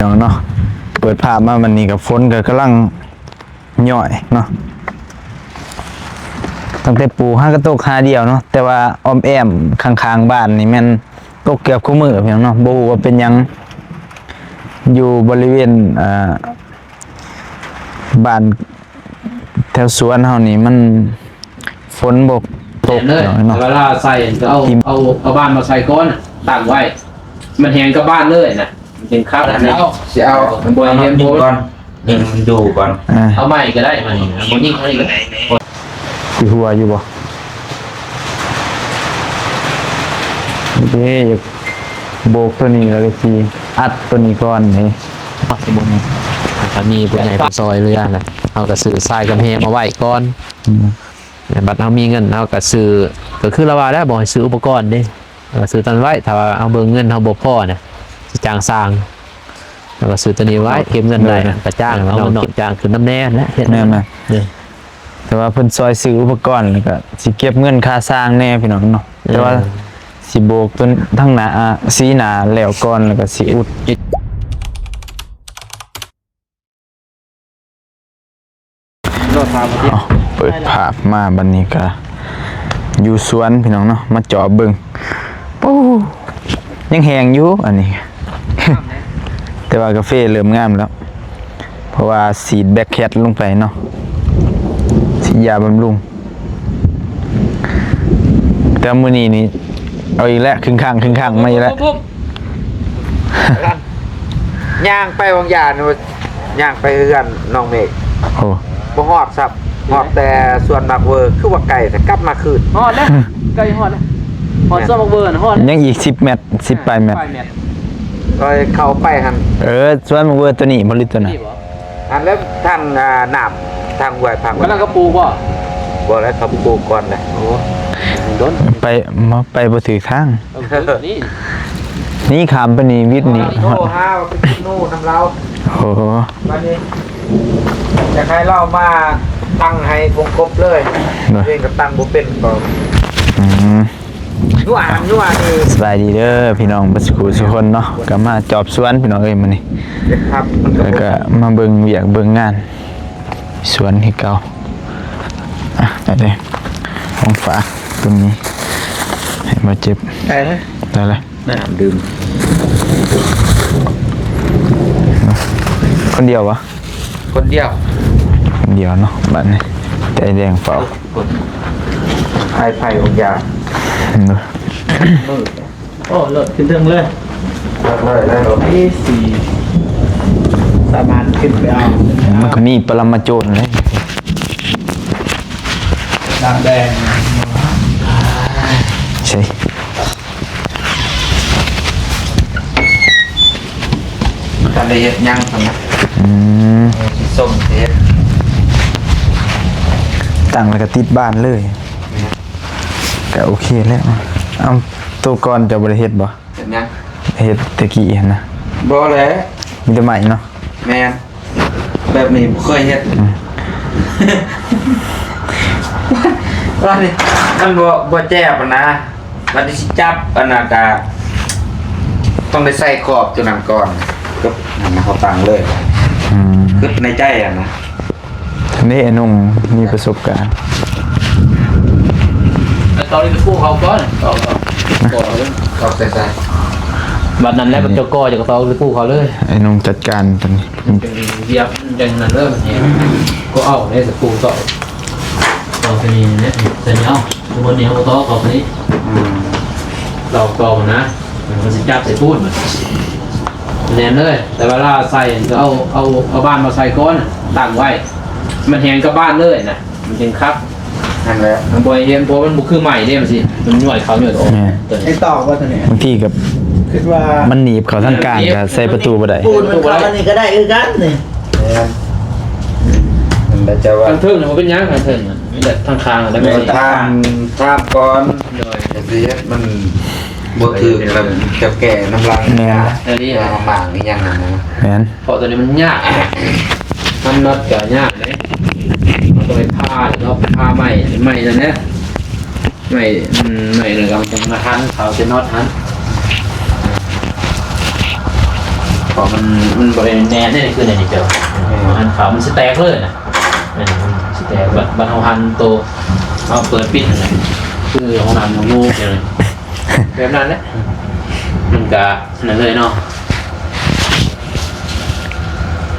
ນ້ອງເນາະ ເປີດພາບມາບັດນີ້ກໍຝົນກໍກຳລັງຍ້ອຍເນາະ. ຕັ້ງແຕ່ປູຫາກະຕົກຫາດຽວເນາະ ແຕ່ວ່າອ້ອມແອ້ມຂ້າງໆບ້ານນີ້ແມ່ນຕົກເກືອບຄູ່ມື້ພີ່ນ້ອງເນາະ. ບໍ່ຮູ້ວ່າເປັນຫຍັງ ຢູ່ບໍລິເວນ ເອີ ບ້ານແຖວສວນເຮົານີ້ມັນ ຝົນບໍ່ຕົກເນາະ. ເວລາໃສ່ກໍເອົາ ເອົາ ເອົາບ້ານມາໃສ່ກ່ອນ ຕັ້ງໄວ້ ມັນແຫ້ງກັບບ້ານເລີຍນະ ມັນຈຶ່ງຄັກ. ຊິເອົາ ມັນບໍ່ແຫ້ງ ມັນຢູ່ກ່ອນ ຍິງມັນຢູ່ກ່ອນ ເອົາໃໝ່ກໍໄດ້ ມັນບໍ່ຍິງເອົາອີກ. ຊິຫົວຢູ່ບໍ່? ເດ້ ຢາກໂບກຕົວນີ້ ແລ້ວກໍຊິອັດຕົວນີ້ກ່ອນເດ້. ມັນກໍມີຜູ້ໃຫຍ່ເພິ່ນຊ່ອຍເຫຼືອນະ ເຮົາກໍຊື້ຊາຍກຳແພງມາໄວ້ກ່ອນ. ອືມ ແລ້ວບັດເຮົາມີເງິນ ເຮົາກໍຊື້ ກໍຄືລາວວ່າແຫຼະ ບໍ່ໃຫ້ຊື້ອຸປະກອນເດ້ ເຮົາກໍຊື້ຕົວນັ້ນໄວ້. ຖ້າວ່າເຮົາເບິ່ງເງິນເຮົາບໍ່ພໍນະ ຊິຈ້າງຊ່າງ ເຮົາກໍຊື້ຕົວນີ້ໄວ້ ເກັບເງິນໄດ້ ໂດຍ ກໍຈ້າງ ເອົາເງິນນອກຈ້າງຂຶ້ນນຳແດ່ຫັ້ນແຫຼະ. ແມ່ນໆ ເອີ ແຕ່ວ່າເພິ່ນຊ່ອຍຊື້ອຸປະກອນ ແລ້ວກໍຊິເກັບເງິນຄ່າຊ່າງແດ່ພີ່ນ້ອງເນາະ. ແຕ່ວ່າ ເອີ ຊິໂບກຕົວທາງໜ້າ ອາ ສີໜ້າແລ້ວກ່ອນ ແລ້ວກໍຊິອຸດ. ເອົາ ເປີດພາບມາບັດນີ້ກະຢູ່ສວນພີ່ນ້ອງເນາະ ມາຈອບເບິ່ງ ໂອ້ ຍັງແຫ້ງຢູ່ອັນນີ້ ແຕ່ວ່າກາເຟເລີ່ມງາມແລ້ວ ເພາະວ່າສີດແບລັກແຄດລົງໄປເນາະ ສີດຢາບຳລຸງ. ແຕ່ມື້ນີ້ນີ້ເອົາອີກແລ້ວ ຄຶ້ງຂ້າງ ຄຶ້ງຂ້າງມາອີກແລ້ວ. ຍ່າງໄປຫວ່າງຢານ ຍ່າງໄປເຮືອນນ້ອງເມກ ໂອ້ ບໍ່ຮອດຊ້ຳ ຮອດແຕ່ສວນໝາກເວີ ຄືວ່າໄກແທ້ ກັບມາຄືນ. ຮອດແລ້ວ ໃກ້ຮອດແລ້ວ ຮອດສວນໝາກເວີນະ ຮອດແລ້ວ ຍັງອີກສິບແມັດ ສິບປາຍແມັດ ປາຍແມັດ ຂ້ອຍເຂົ້າໄປຫັ້ນ. ເອີ ສວນໝາກເວີຕົວນີ້ບໍ່ ຫຼືຕົວນັ້ນ? ອັນນັ້ນທາງ ອ່າ ນ້ຳ ທາງຫ້ວຍພັງ ກຳລັງກະປູກບໍ່? ບໍ່ແລ້ວ ເຂົາປູກກ່ອນແຫຼະ. ໂອ້ ດົນ ໄປ ມາ ໄປບໍ່ຖືກທາງ. ເອີ ນີ້ ນີ້ຂ້າມໄປນີ້ ວິດນີ້ ໂທຫາວ່າໄປກິນໜູນຳລາວ. ໂອ້ ບັດນີ້ຢາກໃຫ້ລາວມາຕັ້ງໃຫ້ວົງກົບເລີຍ ໂດຍ ເອງກໍຕັ້ງບໍ່ເປັນກໍ ອືມ ຍົວຫັ້ນຍົວນີ້. ສະບາຍດີເດີພີ່ນ້ອງເບິດສູ່ຜູ້ສູ່ຄົນເນາະ ກໍມາຈອບສວນພີ່ນ້ອງເອີຍມື້ນີ້ ແລ້ວກໍມາເບິ່ງວຽກເບິ່ງງານສວນຄືເກົ່າ. ອ່ະ ໄດ້ເລີຍ ຂອງຝາກຕົວນີ້ໃຫ້ບໍ່ເຈັບ ໄດ້ເລີຍ ໄດ້ເລີຍ ນ້ຳດື່ມ. ຄົນດຽວບໍ່? ຄົນດຽວ ຄົນດຽວເນາະ ບັດນີ້ ໃຈແດງເປົ່າ ໄອໄຟອອກຢາ ເນາະ. ໂອ້ ລົດຂຶ້ນເທິງເລີຍ ເລີຍ ເລີຍ ເອີ ຊິສາມາດຂຶ້ນໄປເອົາ. ມັນກໍມີປະລະມາໂຈນເດ້ ດຳແດງ ໃຊ່ ບໍ່ທັນໄດ້ເຮັດຫຍັງຊັ້ນນະ. ອືມ ຊິສົ່ງຊິເຮັດ ຕັ້ງແລ້ວກໍຕິດບ້ານເລີຍ ແມ່ນ ກໍໂອເຄແລ້ວ. ເອົ້າ ໂຕກ່ອນເຈົ້າບໍ່ໄດ້ເຮັດບໍ່? ເຮັດຫຍັງ? ເຮັດແຕ່ກີ້ຫັ້ນນະ. ບໍ່ແຫຼະ ມີແຕ່ໄມ້ເນາະ. ແມ່ນ ແບບນີ້ບໍ່ເຄີຍເຮັດ. ອືມ ວ່ານີ້ມັນບໍ່ ບໍ່ແຈບຫັ້ນນະ ບັດນີ້ຊິຈັບອັນນັ້ນກະຕ້ອງໄດ້ໃສ່ຂອບຕົວນັ້ນກ່ອນ ກະນັ້ນເຮົາຕັ້ງເລີຍ. ອືມ ຄິດໃນໃຈຫັ້ນນະ. ນີ້ໄອ້ໜຸ່ມມີປະສົບການ ໄປຕອກຕະປູເຂົາກ່ອນ ຕອກ ຕອກ ຕອກໃສ່ ໃສ່ ບັດນັ້ນແຫຼະ ບັດເຈົ້າກໍ່ເຈົ້າກໍຕອກຕະປູເຂົາເລີຍ. ໄອ້ໜຸ່ມຈັດການຕົວນີ້ ມັນຈັ່ງຢຽບ ມັນຈັ່ງນັ້ນເດີ ກໍເອົາເດ້ຕະປູຕອກ ຕອກໃສ່ນີ້ແຫຼະ ໃສ່ນີ້ ເອົາ ສົມມຸດນີ້ເຮົາກໍຕອກເຂົ້າໃສ່ນີ້ ອືມ ຕອກ ຕອກນະ ມັນຊິຈັບໃສ່ປູນ ແໜ້ນເລີຍ. ແຕ່ເວລາໃສ່ກໍເອົາ ເອົາ ເອົາບ້ານມາໃສ່ກ່ອນ ຕັ້ງໄວ້ ມັນແຫ້ງກັບບ້ານເລີຍນະ ມັນຈຶ່ງຄັກ. ຫັ້ນແຫຼະ ມັນບໍ່ເຫັນ ເພາະມັນບໍ່ຄືໄມ້ເດ້ ມັນຊິ ມັນຍ້ອຍເຂົ້າຍ້ອຍອອກ. ແມ່ນ ໄອ້ຕອກວ່າຊັ້ນແຫຼະ ບາງທີກໍ ຄິດວ່າ ມັນໜີບເຂົ້າທາງກາງ ແມ່ນ ກໍໃສ່ປະຕູບໍ່ໄດ້ ປູນມັນເຂົ້າອັນນີ້ກໍໄດ້ຄືກັນນີ້. ແມ່ນ ມັນແລ້ວຈະວ່າ ທາງເທິງນີ້ບໍ່ເປັນຫຍັງ ທາງເທິງນະ ມີແຕ່ທາງຂ້າງ ແລ້ວແມ່ນ ທາງ ທາງກ່ອນ ໂດຍ ຊິເຮັດມັນ ບໍ່ຖືກແລ້ວຈະແກ້ນຳຫຼັງ. ແມ່ນ ອັນນີ້ ເອົາໝາກອີ່ຫຍັງຫັ້ນນະ. ແມ່ນ ເພາະຕົວນີ້ມັນຍາກ ທຳນັດກະຍາກເດ້ ເຮົາຕ້ອງໄປຜ່າເນາະ ຜ່າໄມ້ ໄມ້ນັ້ນແຫຼະ ໄມ້ ໄມ້ນັ້ນກໍຕ້ອງມາຫັນ ເອົາໃສ່ນັດຫັ້ນ. ມັນ ມັນບໍ່ໄດ້ແໜ້ນເດ້ ຄືໃນນີ້ເຈົ້າ ເອີ ມັນເຂົ້າ ມັນຊິແຕກເລີຍນະ ແມ່ນ ມັນຊິແຕກ ບັດ ບັດເຮົາຫັນໂຕ ເຮົາເປີດປິດຫັ້ນນະ ຄືເຮົາຫັນງູເລີຍ ແບບນັ້ນແຫຼະ ມັນກະນັ້ນເລີຍເນາະ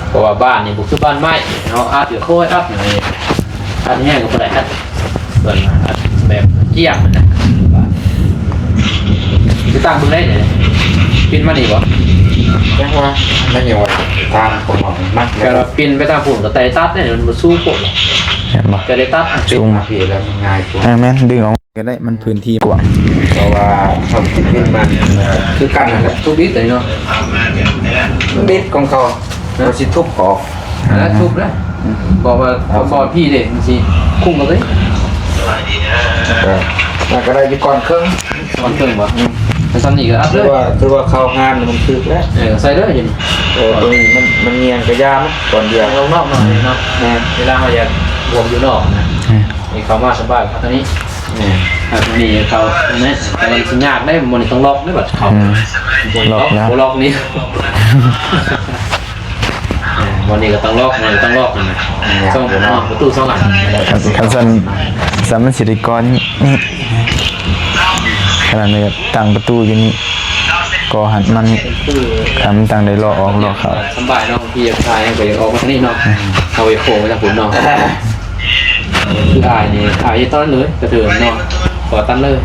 ເພາະວ່າບ້ານນີ້ບໍ່ຄືບ້ານໄມ້ ເຮົາອັດກໍຄ່ອຍອັດນີ້ ອັດແຮງກໍບໍ່ໄດ້ ອັດ ເພິ່ນວ່າແບບກ້ຽງຫັ້ນນະ ຊິຕັ້ງເບິ່ງໄດ້ເດ ປິ່ນມານີ້ບໍ່? ຈັກວ່າ ມັນຍັງວ່າຕາມຂອງມັນມັກ ແຕ່ວ່າປິ່ນໄປທາງພຸ້ນກໍໄດ້ຕັດເດ້ ມັນບໍ່ສູງໂພດ ແມ່ນບໍ່? ກໍໄດ້ຕັດ ສູງ ເປັນມາພີ້ແລ້ວມັນງ່າຍກວ່າ ເອີ ແມ່ນ ດຶງອອກກໍໄດ້ ມັນພື້ນທີ່ກວ້າງ ເພາະວ່າເຂົາຊິປິ່ນມັນຄືກັນຫັ້ນແຫຼະ ທຸບອິດເລີຍເນາະ ອິດຂອງເຂົາ ເຂົາຊິທຸບອອກ ອ່າ ທຸບນະ ອືມ ບອກວ່າ ເອົາ ບອກພີ່ເດ້ ມັນຊິຄຸ້ມກັນເລີຍ ເອີ ມັນກໍໄດ້ຢູ່ກ່ອນເຄິ່ງ ກ່ອນເຄິ່ງບໍ່? ອືມ ແຕ່ສ່ຳນີ້ກໍອັດເລີຍ ຖືວ່າ ຖືວ່າເຂົ້າງານມັນຖືກແລ້ວ ເອີ ໃສ່ເລີຍ ເອີ ຕົວນີ້ມັນ ມັນງຽງກະຢ່າມັນກ່ອນດຽວ ອອກນອກໜ້ອຍເນາະ ແມ່ນ ເວລາເຮົາຢາກບວມຢູ່ນອກນະ ອືມ ນີ້ເຂົ້າມາສະບາຍເຂົ້າຕົວນີ້ ແມ່ນ ອັນນີ້ເຂົ້າແມ່ນ ແຕ່ມັນຊິຍາກເດ້ ມັນຕ້ອງລັອກເດ້ບັດເຂົ້າ ອືມ ບໍ່ລັອກ ລັອກແລ້ວ ບໍ່ລັອກນີ້ ເອີ ວັນນີ້ກໍຕ້ອງລັອກ ມັນກໍຕ້ອງລັອກນະ ສອງ ປະຕູສອງອັນ ຄັນ ຄັນຊັ້ນ ຊັ້ນມັນຊິໄດ້ກ່ອນນີ້ ຂະໜາດນີ້ຕັ້ງປະຕູຢູ່ນີ້ ກໍຫັນມັນ ຄັນຕັ້ງໄດ້ເລາະອອກເລາະເຂົ້າ ສະບາຍເນາະ ບາງທີຢາກຖ່າຍກໍຢາກອອກມາທາງນີ້ເນາະ ເຮົາຢາກໂຄ້ງໄປທາງພຸ້ນເນາະ ຄືອ້າຍນີ້ ອ້າຍເຮັດຕອນນັ້ນເລີຍ ກະເທີນເນາະ ກໍຕັນເລີຍ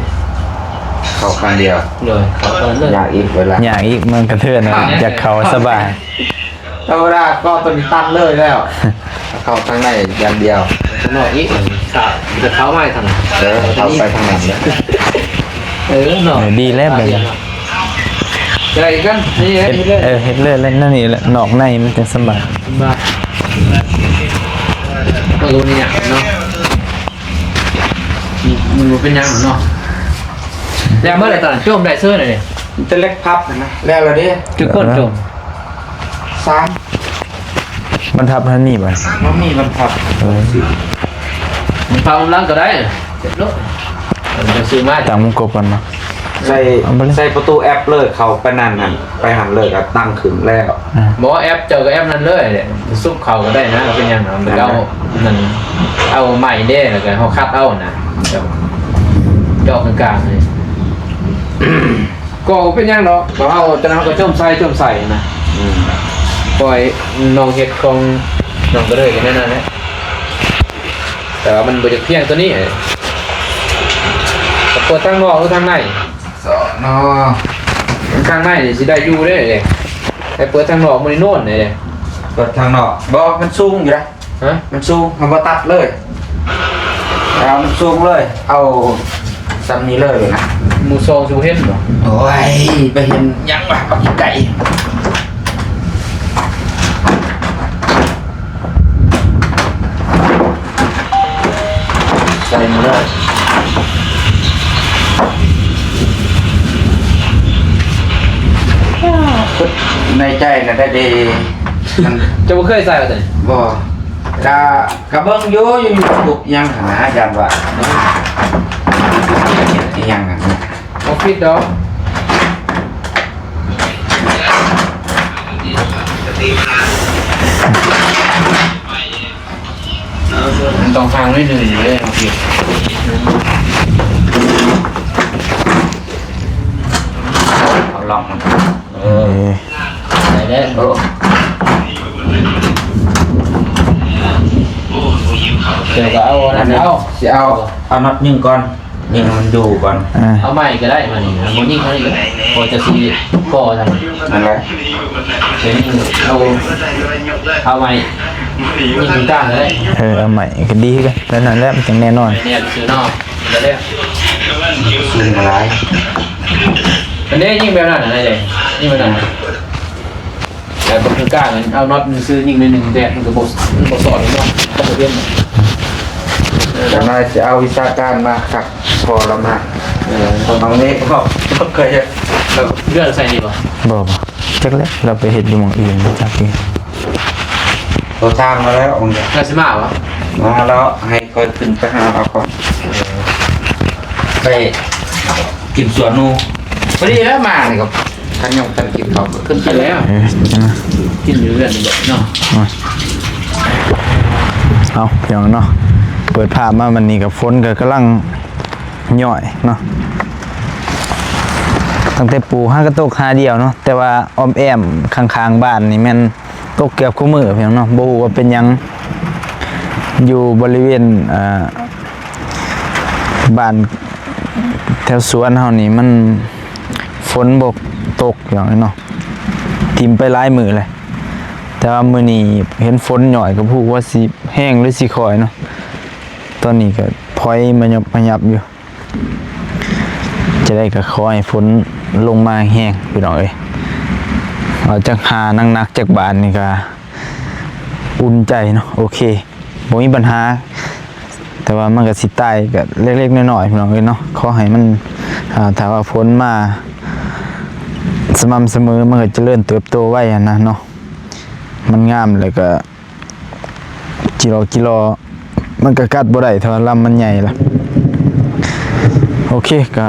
ເຂົ້າຂ້າງດຽວ ໂດຍ ເຂົ້າຕອນນັ້ນເລີຍ ຍາກອີກເວລາ ຍາກອີກ ມັນກະເທີນເນາະ ຢາກເຂົ້າສະບາຍ ທຳມະດາກໍຕົວນີ້ຕັນເລີຍແລ້ວ ເຂົ້າທາງໃນຢ່າງດຽວ ຂ້າງນອກອີກ ເຂົ້າ ຈະເຂົ້າມາທາງນັ້ນ ເອີ ເຂົ້າໄປທາງນັ້ນເລີຍ ເອີ ເນາະ ເອີ ດີແລ້ວແບບນີ້ ໄດ້ກັນ ນີ້ເຮັດເລີຍ ເອີ ເຮັດເລີຍ ແລ້ວນັ້ນນີ້ແຫຼະ ນອກໃນມັນຈັ່ງສະບາຍ ສະບາຍ ມັນກໍບໍ່ໄດ້ຫຍັງເນາະ ອືມ ມັນບໍ່ເປັນຫຍັງເນາະ ແລ້ວເມື່ອໃດຕອນນັ້ນ ໂຈມໄດ້ເຊີຍເດ ແຕ່ເຫຼັກພັບຫັ້ນນະ ແລ້ວລະເດ ຄືຄົນໂຈມ ສາມ ບັນພັບຫັ້ນມີບໍ່? ບໍ່ມີບັນພັບ ເອີ ບັນພັບນຳຫຼັງກໍໄດ້ ເຈັບໂລດ ເອີ ໄປຊື້ມາ ຕັ້ງມົງກົບກ່ອນເນາະ ໃສ່ ເອົາໄປເລີຍ ໃສ່ປະຕູແອັບເລີຍ ເຂົ້າໄປນັ້ນຫັ້ນ ໄປຫັ້ນເລີຍກໍຕັ້ງຂຶ້ນແລ້ວ ອືມ ບໍ່ ແອັບເຈົ້າກໍແອັບນັ້ນເລີຍ ຊຸບເຂົ້າກໍໄດ້ນະ ເປັນຫຍັງນະ ແລ້ວກໍເອົານັ້ນ ເອົາໄມ້ເດ້ ແລ້ວກໍເຮົາຄັດເອົານະ ດອກກາງໆ ນີ້ ກໍບໍ່ເປັນຫຍັງດອກ ເຮົາ ຈະເຮົາກໍຈົ່ມໃສ່ ຈົ່ມໃສ່ນະ ອືມ ປ່ອຍນ້ອງເຮັດຂອງນ້ອງກະເລີຍກັນແນວນັ້ນແຫຼະ ແຕ່ວ່າມັນບໍ່ຢາກພຽງຕົວນີ້ ເປີດທາງນອກຫຼືທາງໃນ ເນາະ ທາງໃນນີ້ຊິໄດ້ຢູ່ເດ້ ແຕ່ເປີດທາງນອກມັນໂນນເດ້ ເປີດທາງນອກ ບໍ່ ມັນສູງຢູ່ນະ ຮະ ມັນສູງ ເຮົາບໍ່ຕັດເລີຍ ເອົາມັນສູງເລີຍ ເອົາສ່ຳນີ້ເລີຍນະ ໝູ່ສອງຊິບໍ່ເຫັນບໍ່? ໂອ້ຍ ໄປເຫັນຫຍັງວະ ບັກຂີ້ໄກ່ ໃສ່ມາເລີຍ ໃນໃຈນະໄດ້ເດ ມັນ ເຈົ້າບໍ່ເຄີຍໃສ່ວ່າຊັ້ນ? ບໍ່ ກະ ກະເບິ່ງຢູ່ ຢູ່ຢູທູບຫຍັງຫັ້ນນະ ຢ້ານວ່າ ອີຫຍັງຫັ້ນນະ ບໍ່ຜິດດອກ ມັນຕ້ອງຫ່າງໜ້ອຍໜຶ່ງເດ້ ເອົາລອງມັນ ເອີ ໄດ້ແລ້ວ ໂອ້ ດຽວກໍເອົາອັນນັ້ນເອົາ ຊິເອົາ ເອົານັອດຍິງກ່ອນ ຍິງມັນຢູ່ກ່ອນ ເອົາໃໝ່ກໍໄດ້ ມັນບໍ່ຍິງເທົ່ານີ້ກໍໄດ້ ພໍຈະຊິກໍທັນ ນັ້ນແຫຼະ ເອົາ ເອົາໃໝ່ ຍິງກາງກໍໄດ້ ເອີ ເອົາໃໝ່ກໍດີຄືກັນ ແບບນັ້ນແຫຼະ ມັນຈັ່ງແນ່ນອນ ແນ່ຊື່ເນາະ ແລ້ວ ສູງຫຼາຍ ອັນນີ້ຍິງແບບນັ້ນນະ ນີ້ເດ້ ຍິງແບບນັ້ນ ແຕ່ບໍ່ຄືກ້ານ ເອົານັອດຊື່ຍິງໜ້ອຍໜຶ່ງແຕ່ມັນກໍບໍ່ ມັນບໍ່ສອດເນາະ ກໍບໍ່ເຫັນ ຈັກໜ້ອຍຊິເອົາວິຊາການມາຄັກພໍລະມາ ເອີ ຂອງເຮົານີ້ບໍ່ ບໍ່ເຄີຍເຮັດ ເລື່ອນໃສ່ນີ້ບໍ່? ບໍ່ ບໍ່ ຈັກແຫຼະ ລາວໄປເຮັດຢູ່ໝ່ອງອື່ນ ຈັກຢູ່ ໂທຖາມມາແລ້ວ ລາວຊິມາບໍ່? ມາແລ້ວ ໃຫ້ຂ້ອຍຂຶ້ນໄປຫາລາວກ່ອນ ໄປກິນສວນໜູ ພໍດີແລ້ວມານີ້ກໍ ຍັງບໍ່ທັນກິນເຂົ້າກໍຂຶ້ນໄປແລ້ວ. ເອີ ກິນຢູ່ເຮືອນນີ້ເນາະ. ເອົາ ພີ່ນ້ອງເນາະ ເປີດພາບມາບັດນີ້ກໍຝົນກໍກຳລັງຍ້ອຍເນາະ. ຕັ້ງແຕ່ປູຫາກໍຕົກຫາດຽວເນາະ ແຕ່ວ່າອ້ອມແອ້ມຂ້າງໆບ້ານນີ້ແມ່ນຕົກເກືອບຄູ່ມື້ ພີ່ນ້ອງເນາະ. ບໍ່ຮູ້ວ່າເປັນຫຍັງ ຢູ່ບໍລິເວນ ເອີ ບ້ານແຖວສວນເຮົານີ້ມັນຝົນບໍ່ຕົກ ພີ່ນ້ອງເນາະ ຖິ້ມໄປຫຼາຍມື້ແລ້ວ. ແຕ່ວ່າມື້ນີ້ເຫັນຝົນຍ້ອຍ ກໍບໍ່ຮູ້ວ່າຊິແຮງ ຫຼື ຊິຄ່ອຍເນາະ. ຕອນນີ້ກໍພອຍມາຍັບມາຍັບຢູ່. ຈະໄດ້ກໍຂໍໃຫ້ຝົນລົງມາແຮງ ພີ່ນ້ອງເອີຍ. ເອົາຈັກຫາໜັກໆຈັກບາດນີ້ກໍອຸ່ນໃຈເນາະ. ໂອເຄ ບໍ່ມີບັນຫາ ແຕ່ວ່າມັນກໍຊິຕາຍກໍເລັກໆນ້ອຍໆ ພີ່ນ້ອງເອີຍເນາະ. ຂໍໃຫ້ມັນ ອ່າ ຖ້າວ່າຝົນມາສະໝ່ຳສະເໝີ ມັນກໍຈະເລີນເຕີບໂຕໄວຫັ້ນນະເນາະ. ມັນງາມ ແລ້ວກໍ ຈີລໍ ຈີລໍ ມັນກໍກັດບໍ່ໄດ້ ຖ້າວ່າລຳມັນໃຫຍ່ລະ. ໂອເຄ ກະ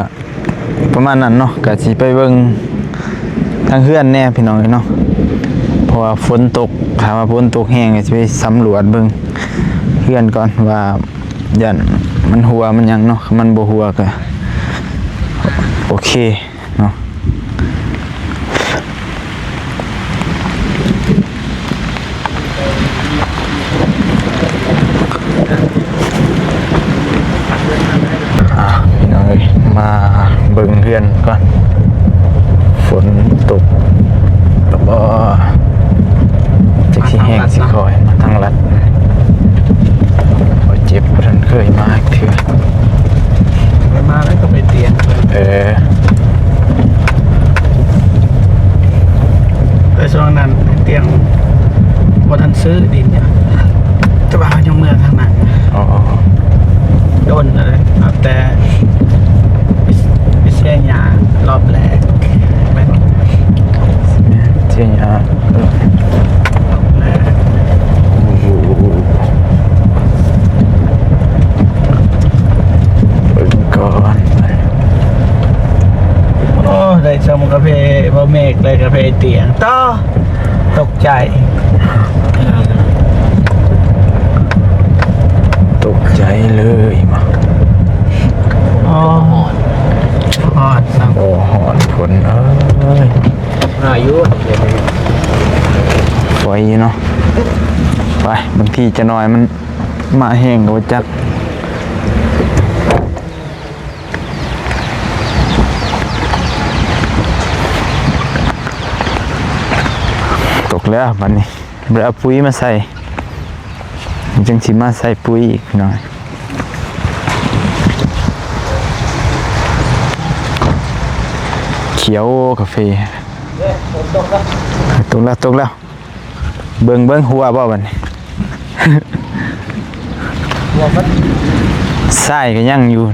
ປະມານນັ້ນເນາະ. ກະຊິໄປເບິ່ງທາງເຮືອນແດ່ ພີ່ນ້ອງເອີຍເນາະ ເພາະວ່າຝົນຕົກ ຖ້າວ່າຝົນຕົກແຮງ ກະຊິໄປສຳຫຼວດເບິ່ງເຮືອນກ່ອນ ວ່າຢ້ານມັນຮົ່ວມັນຫຍັງເນາະ. ຄັນມັນບໍ່ຮົ່ວກະໂອເຄ ເນາະ. ອ່າ ພີ່ນ້ອງເອີຍ ມາເບິ່ງເຮືອນກ່ອນ. ຝົນຕົກແລ້ວບໍ່ ຈັກຊິແຮງຊິຄ່ອຍ. ມາທາງລັດ ຂ້ອຍເຈັບ ບໍ່ທັນເຄີຍມາເທື່ອ. ໄປມາແລ້ວກໍໄປຕຽງ. ເອີ ແຕ່ຊ່ວງນັ້ນຕຽງບໍ່ທັນຊື້ດິນຢູ່ ແຕ່ວ່າເຮົາຍັງເມືອທາງນັ້ນ. ອໍ ດົນເລີຍ ນັບແຕ່ໄປເສຍຫຍ້າລອບແລກ ແມ່ນ ເສຍຫຍ້າ ໂອ້ໂຫ ເບິ່ງກ່ອນ. ໂອ້ ໄດ້ຊົງກາເຟບໍ່ເມກ ໄດ້ກາເຟຕຽງຕໍ່. ຕົກໃຈ ຕົກໃຈເລີຍ. ໂອ້ ຮ້ອນນະ ໂອ້ ຮ້ອນ ຝົນເອີຍ. ໜາວຢູ່ ໄຟເນາະ. ໄປ ບາງທີຈະໜ້ອຍມັນມາແຮງກໍບໍ່ຈັກ. ຕົກແລ້ວບັດນີ້ ບໍ່ໄດ້ເອົາປຸ໋ຍມາໃສ່ ຈັ່ງຊິມາໃສ່ປຸ໋ຍອີກ ພີ່ນ້ອງ. ຂຽວກາເຟ. ຕົກແລ້ວ ຕົກແລ້ວ ຕົກແລ້ວ. ເບິ່ງ ເບິ່ງ ຮົ່ວບໍ່ບັດນີ້? ຮົ່ວໝົດ. ຊາຍກໍຍັງຢູ່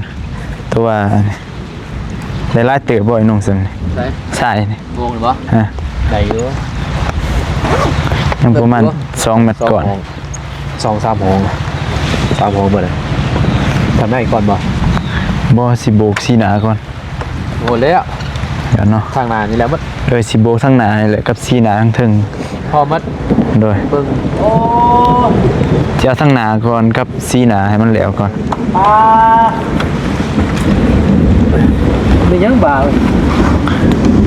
ແຕ່ວ່າ ໄດ້ຫຼາຍເຕີບບໍ່ ໄອ້ໜຸ່ມຊັ້ນ? ຊາຍນີ້ ໂມງນີ້ບໍ່? ຮະ ໄດ້ຢູ່ ຍັງປະມານສອງແມັດກ່ອນ ສອງສາມຫ້ອງ ສາມຫ້ອງເບິດ. ທາງໃນກ່ອນບໍ່? ບໍ່ ຊິໂບກສີໜ້າກ່ອນ. ໂອ້ ແລ້ວ ດຽວເນາະ ທາງໜ້ານີ້ແຫຼະໝົດ. ເອີ ຊິໂບກທາງໜ້ານີ້ແຫຼະ ກັບສີໜ້າທາງເທິງ ພໍໝົດ. ໂດຍ ເບິ່ງ ໂອ້ ຊິເອົາທາງໜ້າກ່ອນກັບສີໜ້າໃຫ້ມັນແລ້ວກ່ອນ. ອ່າ ເປັນຫຍັງບາດ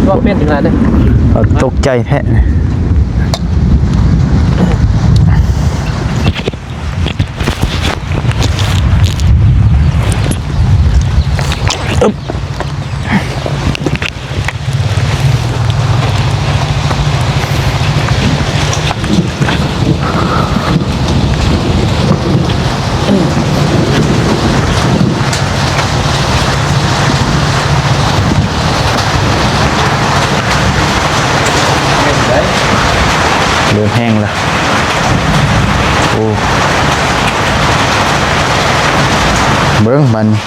ວ່າເປັນຈັ່ງນັ້ນເດ້. ເອົາ ຕົກໃຈແທ້. ເລີ່ມແຫ້ງແລ້ວ. ໂອ້ ເບິ່ງບັດນີ້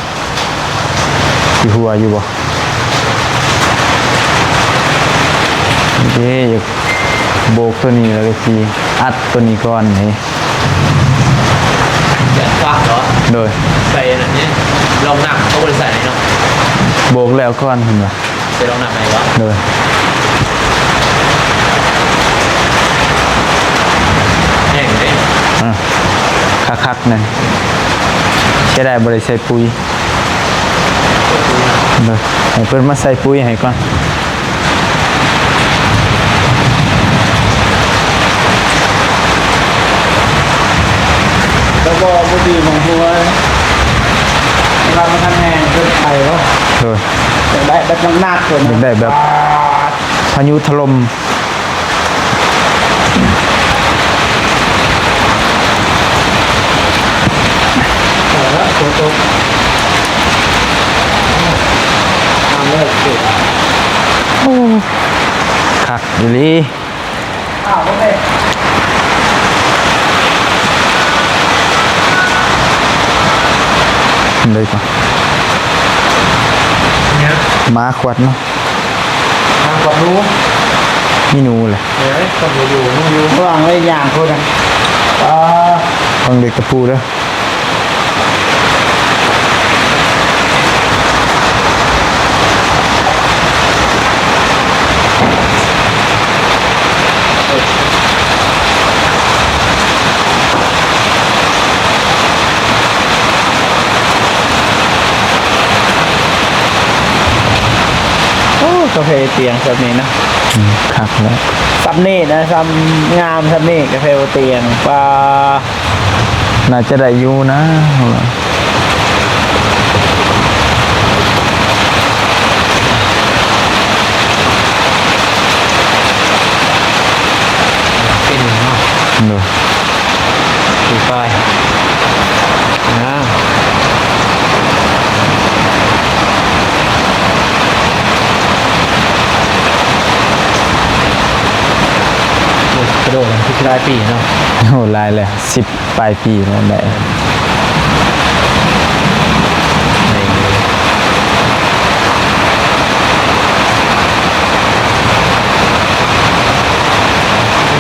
ຊິຮົ່ວຢູ່ບໍ່? ເດ້ ຢາກໂບກໂຕນີ້ ແລ້ວກໍຊິອັດໂຕນີ້ກ່ອນນີ້. ຢາກຟັງເນາະ? ໂດຍ ໃສ່ອັນນັ້ນນີ້ ລອງນ້ຳເຂົາບໍ່ໄດ້ໃສ່ເນາະ? ໂບກແລ້ວກ່ອນເພິ່ນວ່າ ໃສ່ລອງນ້ຳໃໝ່ບໍ່? ໂດຍ. ຄັກໆ ນັ້ນ ເສຍດາຍບໍ່ໄດ້ໃສ່ປຸ໋ຍ. ເດີ ໃຫ້ເພິ່ນມາໃສ່ປຸ໋ຍໃຫ້ກ່ອນ. ແລ້ວບໍ່ ບໍ່ດີໝອງຫົວ ເວລາມັນທັນແຫ້ງເກີນໄປເນາະ. ໂດຍ ຢາກໄດ້ແບບໜັກໆ ໂຕນັ້ນ ຢາກໄດ້ແບບ ອ່າ ພາຍຸຖະຫຼົ່ມ. ເອົາລະ ຝົນຕົກ ງາມເລີຍ. ໂອ້ ຄັກອີ່ຫຼີ. ອ້າວ ບໍ່ແມ່ນ ເລີຍກ່ອນ ເນຍ ໝາຂວັດເນາະ. ຫາກວາດໜູ ມີໜູແຫຼະ. ເອີຍ ຄົນຢູ່ ໜູຢູ່ ລະຫວ່າງໄວ້ຍ່າງພຸ້ນນະ. ອ່າ ເບິ່ງເດັກຕະປູເດີ. ໂອ້ ກາແຟຕຽງຊ່ຳນີ້ນະ. ອືມ ຄັກແລ້ວ ຊ່ຳນີ້ນະ ຊ່ຳງາມຊ່ຳນີ້ ກາແຟຕຽງ. ປາ ໜ້າຈະໄດ້ຢູ່ນະ. ເປັນເນາະ ໂດຍ ປີປາຍ ນະ ໂອ້ຍ ກະໂດດມັນຄືຫຼາຍປີເນາະ. ໂອ້ ຫຼາຍແລ້ວ ສິບ ປາຍປີແລ້ວແຫຼະ.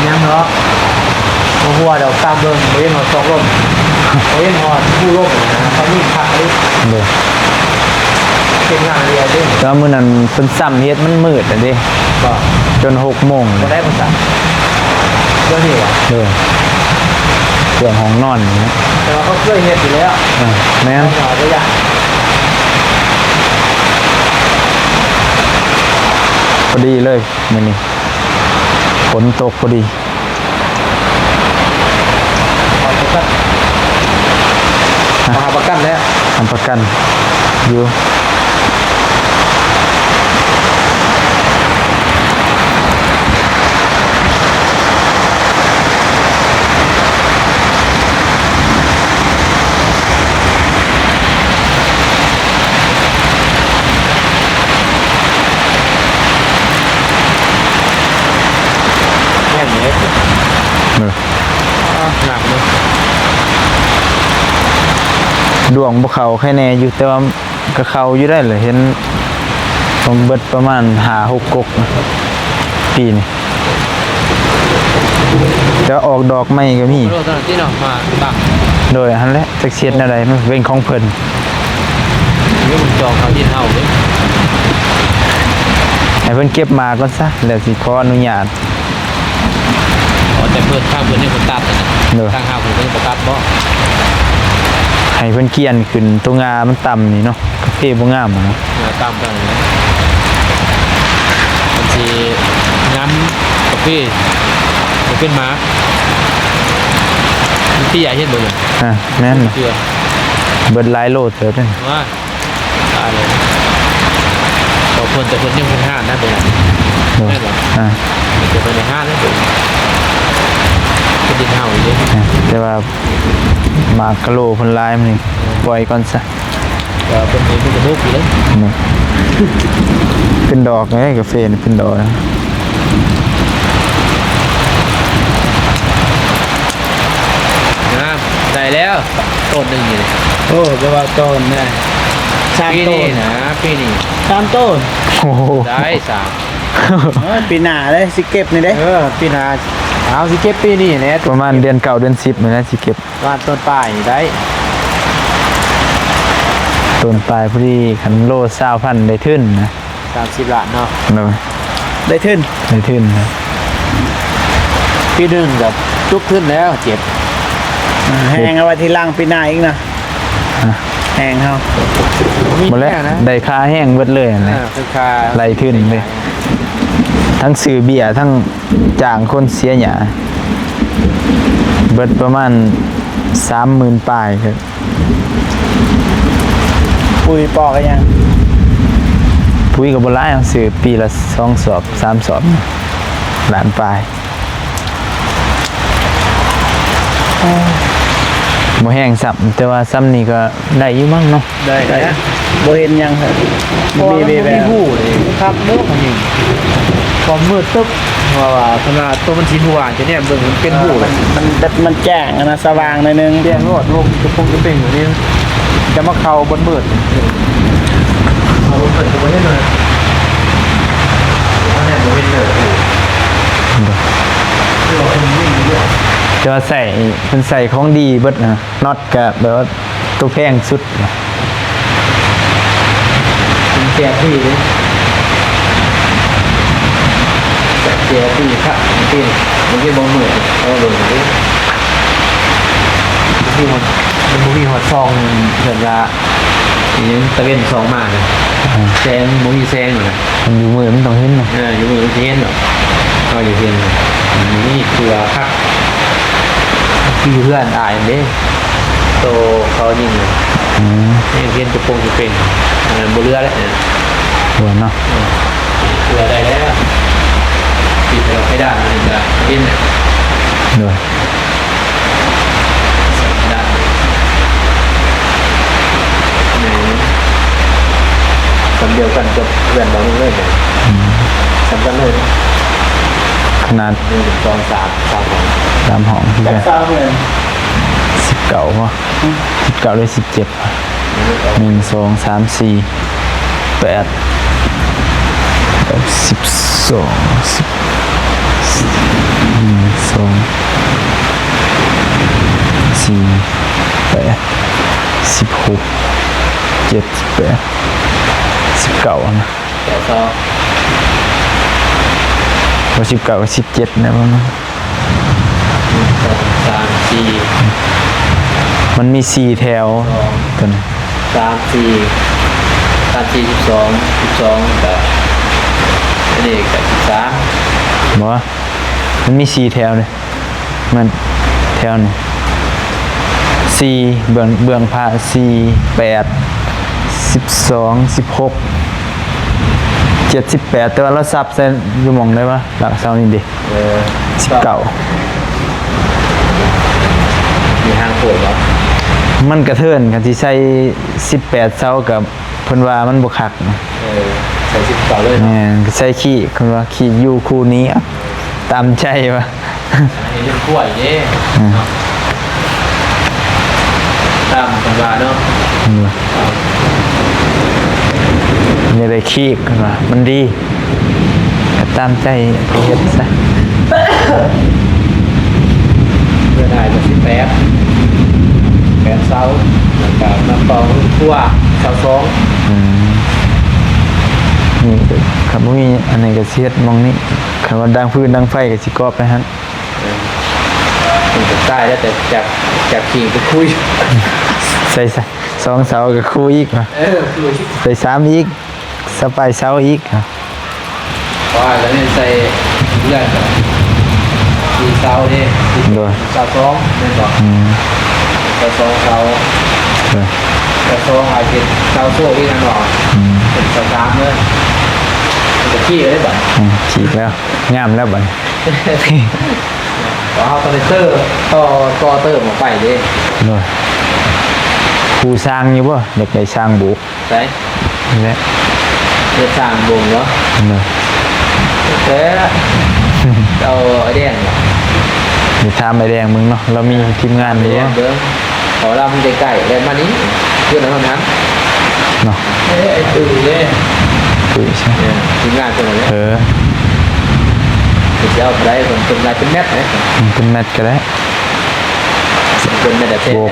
ຍັງເນາະ ບໍ່ຮູ້ວ່າດອກຕາມເບິ່ງ ບໍ່ເຫັນຮອດຊອກລົມ ບໍ່ເຫັນຮອດພູລົມນະ ເຂົາມີຄັກເລີຍ. ໂດຍ ເປັນງານດຽວເດ້ ແຕ່ວ່າມື້ນັ້ນເພິ່ນຊ້ຳເຮັດ ມັນມືດແລ້ວເດ້. ບໍ່ ຈົນຫົກໂມງ ບໍ່ໄດ້ບໍ່ຊ້ຳ ເລື່ອງນີ້ຫວາ? ເອີ ເຄື່ອງຫ້ອງນອນນີ້ນະ ແຕ່ວ່າເຂົາເຄີຍເຮັດຢູ່ແລ້ວ. ເອີ ແມ່ນ ບໍ່ຢາກ ພໍດີເລີຍມື້ນີ້ ຝົນຕົກພໍດີ. ຮັບປະກັນ ຮັບປະກັນແລ້ວ ຮັບປະກັນຢູ່. ແມ່ນເດ້ ເອີ ອ່າ ໜັກເນາະ ດວງບໍ່ເຂົ້າ ໃຄແນ່ຢູ່ ແຕ່ວ່າ ກະເຂົ້າຢູ່ໄດ໋ ເຫັນເບິດປະມານຫ້າຫົກກົກນະ ປີນີ້ ແຕ່ວ່າອອກດອກໃໝ່ກະມີ. ໂອ້ ຕອນນັ້ນຕິເນາະ ມາຕັ້ງ ໂດຍ ຫັ້ນແຫຼະ ຈັກຊິເຮັດແນວໃດ ມັນເປັນຂອງເພິ່ນ ນີ້ມັນຈອງເອົາດິນເຮົາເດ້ ໃຫ້ເພິ່ນເກັບໝາກກ່ອນຊະ ແລ້ວຊິຂໍອະນຸຍາດ. ອໍ ແຕ່ເພິ່ນ ທາງເພິ່ນຍັງບໍ່ຕັດ ໂດຍ ທາງເຮົາເພິ່ນຍັງບໍ່ຕັດບໍ? ໃຫ້ເພິ່ນກຽນຂຶ້ນ ໂຕງ່າມັນຕ່ຳນີ້ເນາະ ກາເຟບໍ່ງາມຫັ້ນນະ ງ່າຕ່ຳຈັ່ງນີ້ ມັນຊິງາມກາເຟບໍ່ເປັນໝາກ ມັນເຕ້ຍ ເຫັນບໍ່ນີ້? ອ່າ ແມ່ນ ເທື່ອ ເບິດຫຼາຍໂລເຕີບເດ້. ຕາຍເລີຍ ເຂົາເພິ່ນ ແຕ່ເພິ່ນຍັງເປັນຮ້ານນະ ເປັນ ໂດຍ ແມ່ນບໍ່? ອ່າ ເປັນໄປໃນຮ້ານເລີຍ ເປັນ ເປັນດິນເຮົາຢູ່ເດ້ ອ່າ ແຕ່ວ່າໝາກກະໂລເພິ່ນຫຼາຍ ມື້ນີ້ ເອີ ປ່ອຍກ່ອນຊະ ເອີ ເພິ່ນມີ ເພິ່ນກະດົກຢູ່ເດ້ ເນາະ ເປັນດອກເດ້ ກາເຟນີ້ເປັນດອກ. ອ່າ ໄດ້ແລ້ວ ຕົ້ນໜຶ່ງນີ້ ໂອ້ ແປວ່າຕົ້ນນະ ສາມ ປີນີ້ໂຕນ ນະ ປີນີ້ ສາມໂຕນ ໂອ້ໂຫ ໄດ້ສາມ ເອີ ປີໜ້າເດ້ ຊິເກັບນີ້ເດ້ ເອີ ປີໜ້າ ເອົາ ຊິເກັບປີນີ້ແຫຼະ ປະມານເດືອນເກົ້າ ເດືອນສິບນີ້ແຫຼະ ຊິເກັບ ປະມານຕົ້ນປາຍນີ້ໄດ້ ຕົ້ນປາຍພໍດີ ຄັນໂລຊາວພັນ ໄດ້ທຶນນະ. ສາມສິບລ້ານເນາະ ໂດຍ ໄດ້ທຶນ ໄດ້ທຶນນະ ປີໜຶ່ງກະຈຸກທຶນແລ້ວ ເຈັບ ແຮງເອົາໄວ້ທີຫຼັງ ປີໜ້າອີກນະ ຮະ ແຮງເຮົາ ບໍ່ແລ້ວ ໄດ້ຄ່າແຮງເບິດເລີຍຫັ້ນແຫຼະ ເອີ ຄືຄ່າ ໄລ່ທຶນເລີຍ ທັງຊື້ເບ້ຍ ທັງຈ້າງຄົນເສຍຫຍ້າ ເບິດປະມານສາມໝື່ນປາຍ. ປຸ໋ຍປອກຫຍັງ? ປຸ໋ຍກໍບໍ່ຫຼາຍ ເຮົາຊື້ປີລະສອງສອບ ສາມສອບ ລ້ານປາຍ ບໍ່ແຮງຊ້ຳ ແຕ່ວ່າຊ່ຳນີ້ກໍໄດ້ຢູ່ມັ້ງເນາະ. ໄດ້ ໄດ້ ບໍ່ເຫັນຫຍັງ ບໍ່ມີວີແວວ ບໍ່ມີຮູເດ້ ຄັກເດີ ຄວາມມືດຕຶບ ເພາະວ່າຂະໜາດໂຕມັນຊິຮູ້ວ່າຈະແນມເບິ່ງ ມັນເປັນຮູ ມັນ ມັນແຈ້ງຫັ້ນນະ ສະຫວ່າງໜ້ອຍໜຶ່ງ ແຈ້ງໂລດ ລົງຈະປົງຈະເປັງຢູ່ນີ້ ຈະມາເຂົ້າເບິດມືດ ເຂົ້າເບິດມືດກໍບໍ່ເຫັນເລີຍ ມາແນມບໍ່ເຫັນເລີຍ ແຕ່ວ່າເພິ່ນຍິງຢູ່ ແຕ່ວ່າໃຊ້ ເພິ່ນໃຊ້ຂອງດີເບິດນະ. ນັອດກະແບບວ່າໂຕແພງສຸດ ເປັນແຈພີເດ້ ແຈພີຄັກ ເປັນ ເປັນບໍ່ເໝືອນ ເອົາເບິ່ງເດ້ ບໍ່ມີຮອດ ມັນບໍ່ມີຮອດຊ່ອງ ເພິ່ນວ່າອີຫຍັງ ຕາເວັນສ່ອງມານະ ອືມ ແສງ ບໍ່ມີແສງນະ ມັນຢູ່ມືດມັນຕ້ອງເຫັນເນາະ ເອີ ຢູ່ມືດມັນຊິເຫັນເນາະ ເຮົາຢູ່ເທິງ ນີ້ຄືວ່າຄັກ ຢູ່ເຮືອນອ້າຍເດ້ ໂຕເຂົາຍິງ ອືມ ຍັງເຫັນກະໂປງກະເປັນ ອັນນັ້ນບໍ່ເຫຼືອແລ້ວ ບໍ່ເນາະ ເຫຼືອໄດ້ແລ້ວ ຕິດແລ້ວໄປດ້ານນີ້ກະເຫັນແລ້ວ ໂດຍ ໄປດ້ານນີ້ ແມ່ນ ສ່ຳດຽວກັນກັບເຮືອນເຮົາເລີຍ ອືມ ສ່ຳກັນເລີຍ ຂະໜາດ ໜຶ່ງ ສອງ ສາມ ສາມຫ້ອງ ສາມຫ້ອງຄືກັນ ຈັກຊາວເຮືອນ ສິບເກົ້າບໍ່? ສິບເກົ້າ ຫຼື ສິບເຈັດ ໜຶ່ງ ສອງ ສາມ ສີ່ ແປດ ແປດ ສິບສອງ ສິບ ໜຶ່ງ ສອງ ສີ່ ແປດ ສິບຫົກ ເຈັດ ແປດ ສິບເກົ້ານະ ແປດ ສອງ ບໍ່ ສິບເກົ້າ ສິບເຈັດນະ ປະມານ ໜຶ່ງ ສອງ ສາມ ສີ່ ມັນມີສີ່ແຖວ ສອງ ຕົວນີ້ ສາມ ສີ່ ສາມ ສີ່ ສິບສອງ ສິບສອງ ກະ ອັນນີ້ກະ ສິບສາມ ບໍ່ ມັນມີສີ່ແຖວເດ້ ມັນແຖວນີ້ ສີ່ ເບື້ອງ ເບື້ອງພະ ສີ່ ແປດ ສິບສອງ ສິບຫົກ ເຈັດ ສິບແປດ ແຕ່ວ່າລາວສັບໃສ່ຢູ່ໝ່ອງໃດວະ ຫຼັກເສົານີ້ເດ ເອີ ສິບເກົ້າ ມີຫ້າງໂພດເນາະ ມັນກະເທີນ ຄັນຊິໃສ່ສິບແປດເສົາກະ ເພິ່ນວ່າມັນບໍ່ຄັກ ເອີ ໃສ່ສິບເກົ້າເລີຍເນາະ ແມ່ນ ໃສ່ຂີດ ເພິ່ນວ່າຂີດຢູ່ຄູ່ນີ້ ຕາມໃຈວ່າ ອັນນີ້ເລື່ອງກ້ວຍເດ້ ອືມ ເນາະ ຕາມເພິ່ນວ່າເນາະ ອືມ ນີ້ໄດ້ຂີດ ເພິ່ນວ່າມັນດີ ກໍຕາມໃຈໄປເຮັດຊະ ເພື່ອໄດ້ກໍສິບແປດ ແປດເສົາ ແລ້ວກໍມາຕໍ່ເຮືອນຄົວ ຊາວສອງ ອືມ ນີ້ກໍ ຄັນບໍ່ມີອັນນີ້ກໍຊິເຮັດໝ່ອງນີ້ ຄັນວ່າດັງຟືນດັງໄຟກໍຊິກອບໄປຫັ້ນ ເອີ ມັນກໍຕາຍແລ້ວ ແຕ່ຈາກ ຈາກຂີດໄປຄຸຍ ໃສ່ ໃສ່ສອງເສົາກໍຄູອີກ ເອີ ຄູອີກ ໃສ່ສາມອີກ ສະປາຍເສົາອີກ ເພາະວ່າລະເນັ້ນໃສ່ເຮືອນ ສີ່ເສົາເດ້ ໂດຍ ຊາວສອງແມ່ນບໍ່? ອືມ ຊາວສອງເສົາ ໂດຍ ຊາວສອງອາດເປັນຊາວໂຊກອີກແມ່ນບໍ່? ອືມ ເປັນຊາວສາມເດີ ມັນກໍຂີ້ໄດ້ບັດ ອືມ ຂີ້ແລ້ວ ງາມແລ້ວບັດ ເຮົາກໍໄດ້ເຕີ ຕໍ່ ຕໍ່ເຕີມອອກໄປເດ້ ໂດຍ ຄູຊ່າງຢູ່ບໍ່? ຢາກໄດ້ຊ່າງໂບກ ໃສ? ນີ້ແຫຼະ ເຮັດສ້າງບົງເນາະ ເນາະ ແຕ່ເອົາໄອ້ແດງ ໄປຖາມໄອ້ແດງເບິ່ງເນາະ ລາວມີທີມງານຢູ່ ໄອ້ແດງເບິ່ງ ເພາະລາວມັນໃກ້ໆ ແລ່ນມານີ້ ເພື່ອນເຮົານັ້ນ ເນາະ ເອີ ໄອ້ຕຸ້ຍເດ້ ຕຸ້ຍໃຊ່ ເອີ ທີມງານເພິ່ນນັ້ນແຫຼະ ເອີ ເພິ່ນຊິເອົາເທົ່າໃດ ເພິ່ນ ເພິ່ນວ່າເປັນແມັດເດ້ ອືມ ເປັນແມັດກໍໄດ້ ເປັນແມັດແທ້ ໂບກ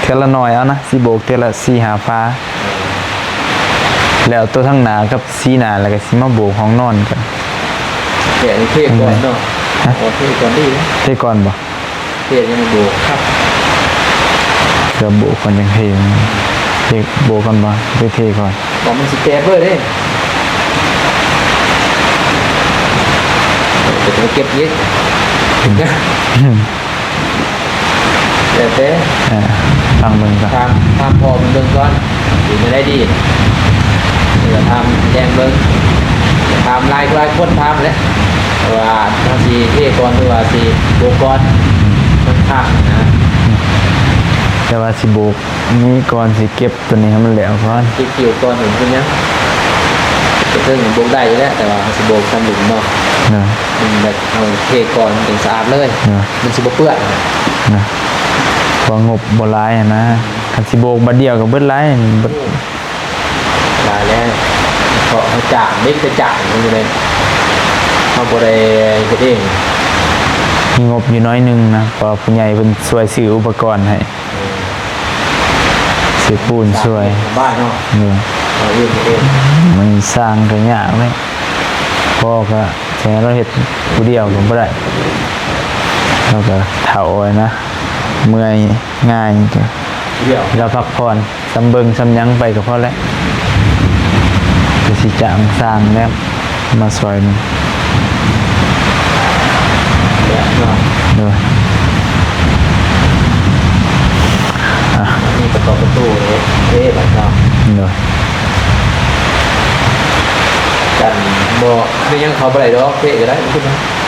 ເທື່ອລະໜ້ອຍເອົານະ ຊິໂບກເທື່ອລະສີ່ຫ້າຝາ ແລ້ວໂຕທາງໜ້າກັບສີໜ້າ ແລ້ວກໍຊິມາໂບກຫ້ອງນອນກັນ ແຕ່ເທກ່ອນເນາະ ຮະ ເທກ່ອນດີ ເທກ່ອນບໍ່? ເທຍັງໂບກຄັກ ກະໂບກກ່ອນຈັ່ງເທ ເທ ໂບກກ່ອນບໍ່ ຫຼືເທກ່ອນ? ວ່າມັນຊິແຕກເບີເດ້ ເອີ ກໍຕ້ອງເກັບອີກ ອືມ ແລ້ວແຕ່ ເອີ ຟັງເບິ່ງກ່ອນ ຖາມ ຖາມພໍ່ເພິ່ນເບິ່ງກ່ອນ ເປັນຈັ່ງໃດດີ ກໍຖາມແຈ້ງເບິ່ງ ຖາມຫຼາຍ ຫຼາຍຄົນຖາມແຫຼະ ວ່າເຮົາຊິເທກ່ອນ ຫຼືວ່າຊິໂບກກ່ອນ ມັນຄັກນະ ແຕ່ວ່າຊິໂບກນີ້ກ່ອນ ຊິເກັບ ຕົວນີ້ໃຫ້ມັນແລ້ວກ່ອນ ເກັບເກ່ຽວກ່ອນ ເປັນຫຍັງ ກະເຖິງໂບກໄດ້ຢູ່ແລ້ວ ແຕ່ວ່າເຮົາຊິໂບກທາງລຸ່ມເນາະ ເນາະ ມັນແບບເຮົາເທກ່ອນ ມັນຈຶ່ງສະອາດເລີຍ ເນາະ ມັນຊິບໍ່ເປື້ອນ ເນາະ ເພາະງົບບໍ່ຫຼາຍຫັ້ນນະ ຄັນຊິໂບກບາດດຽວກະເບິດຫຼາຍ ເບິດຫຼາຍແລ້ວ ເພາະເຮົາຈ້າງ ເດັກໄປຈ້າງ ມັນຢູ່ໃນ ເຮົາບໍ່ໄດ້ເຮັດເອງ ມີງົບຢູ່ໜ້ອຍໜຶ່ງນະ ເພາະວ່າຜູ້ໃຫຍ່ເພິ່ນຊ່ວຍຊື້ອຸປະກອນໃຫ້ ຊື້ປູນຊ່ວຍ ບ້ານເນາະ ເອີ ເຮົາເຮັດເອງ ມັນສ້າງກະຍາກເລີຍ ພໍ່ກະຊິໃຫ້ລາວເຮັດຜູ້ດຽວກະບໍ່ໄດ້ ລາວກະເຖົ້າແລ້ວນະ ເມື່ອຍງ່າຍ ດຽວ ລາວພັກຜ່ອນ ສ່ຳເບິ່ງສ່ຳຫຍັງໄປກະພໍແລ້ວ ກະຊິຈ້າງຊ່າງແລ້ວ ມາຊ່ອຍໜຶ່ງ ເນາະ ໂດຍ ອ່ະ ມີປະກອບປະຕູເດ້ ເດ້ບາດເນາະ ໂດຍ ກັນບໍ່ ແມ່ນຫຍັງເຂົ້າບໍ່ໄດ້ດອກ ເພກະໄດ້ ເນາະ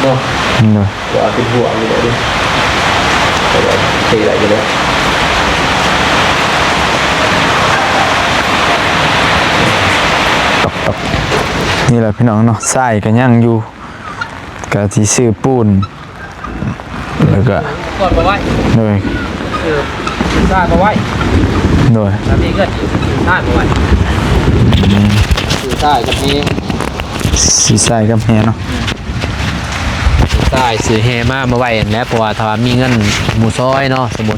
ໂດຍ ວ່າເປັນຫ່ວງຢູ່ເດ້ ເພກໄດ້ຢູ່ແລ້ວ ຕອກໆ ນີ້ແຫຼະພີ່ນ້ອງເນາະ ຊາຍກະຍັງຢູ່ ກະຊິຊື້ປູນ ແລ້ວກະ ກ່ອນມາໄວ້ ໂດຍ ຊື້ ຊື້ຊາຍມາໄວ້ ໂດຍ ຖ້າມີເງິນຊື້ຊາຍມາໄວ້ ອືມ ຊື້ຊາຍກັບແຮ ຊື້ຊາຍກັບແຮເນາະ ຊາຍ ຊື້ແຮມາ ມາໄວ້ຫັ້ນແຫຼະ ເພາະວ່າຖ້າວ່າມີເງິນໝູ່ຊອຍເນາະ ສົມມຸດ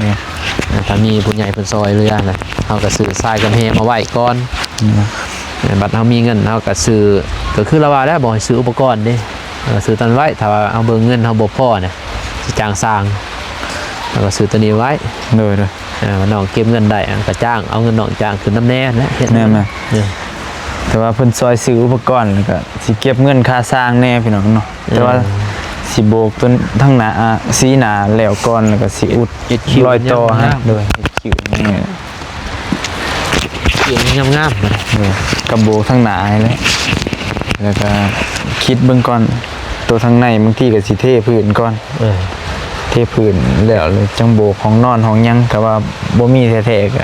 ຖ້າມີຜູ້ໃຫຍ່ເພິ່ນຊ່ອຍເຫຼືອນະ ເຮົາກະຊື້ຊາຍກັບແຮມາໄວ້ກ່ອນ ອືມ ບັດເຮົາມີເງິນເຮົາກະຊື້ ກະຄືລາວວ່າແຫຼະ ບອກໃຫ້ຊື້ອຸປະກອນເດ້ ເອີ ຊື້ຕົວນັ້ນໄວ້ ຖ້າວ່າເຮົາເບິ່ງເງິນເຮົາບໍ່ພໍນະ ຊິຈ້າງຊ່າງ ເຮົາກະຊື້ຕົວນີ້ໄວ້ ໂດຍ ໂດຍ ເອີ ນ້ອງເກັບເງິນໄດ້ ເຮົາກະຈ້າງ ເອົາເງິນນ້ອງຈ້າງຂຶ້ນນຳແດ່ແຫຼະ ເຮັດ ແມ່ນໆ ເອີ ແຕ່ວ່າເພິ່ນຊ່ອຍຊື້ອຸປະກອນ ແລ້ວກະຊິເກັບເງິນຄ່າຊ່າງແດ່ພີ່ນ້ອງເນາະ ເອີ ແຕ່ວ່າຊິໂບກຕົວທາງໜ້າ ອາ ສີໜ້າແລ້ວກ່ອນ ແລ້ວກະຊິອຸດ ເຮັດຄິ້ວ ລອຍຕໍ່ໃຫ້ ງາມໆ ໂດຍ ເຮັດຄິ້ວນີ້ ຄິ້ວງາມໆ ເອີ ກະໂບກທາງໜ້າໃຫ້ແຫຼະ ແລ້ວກະຄິດເບິ່ງກ່ອນ ໂຕທາງໃນບາງທີກະຊິເທພື້ນກ່ອນ ເອີ ເທພື້ນແລ້ວ ແລ້ວຈັ່ງໂບກຫ້ອງນອນຫ້ອງຫຍັງ ຖ້າວ່າບໍ່ມີແທ້ໆ ກະ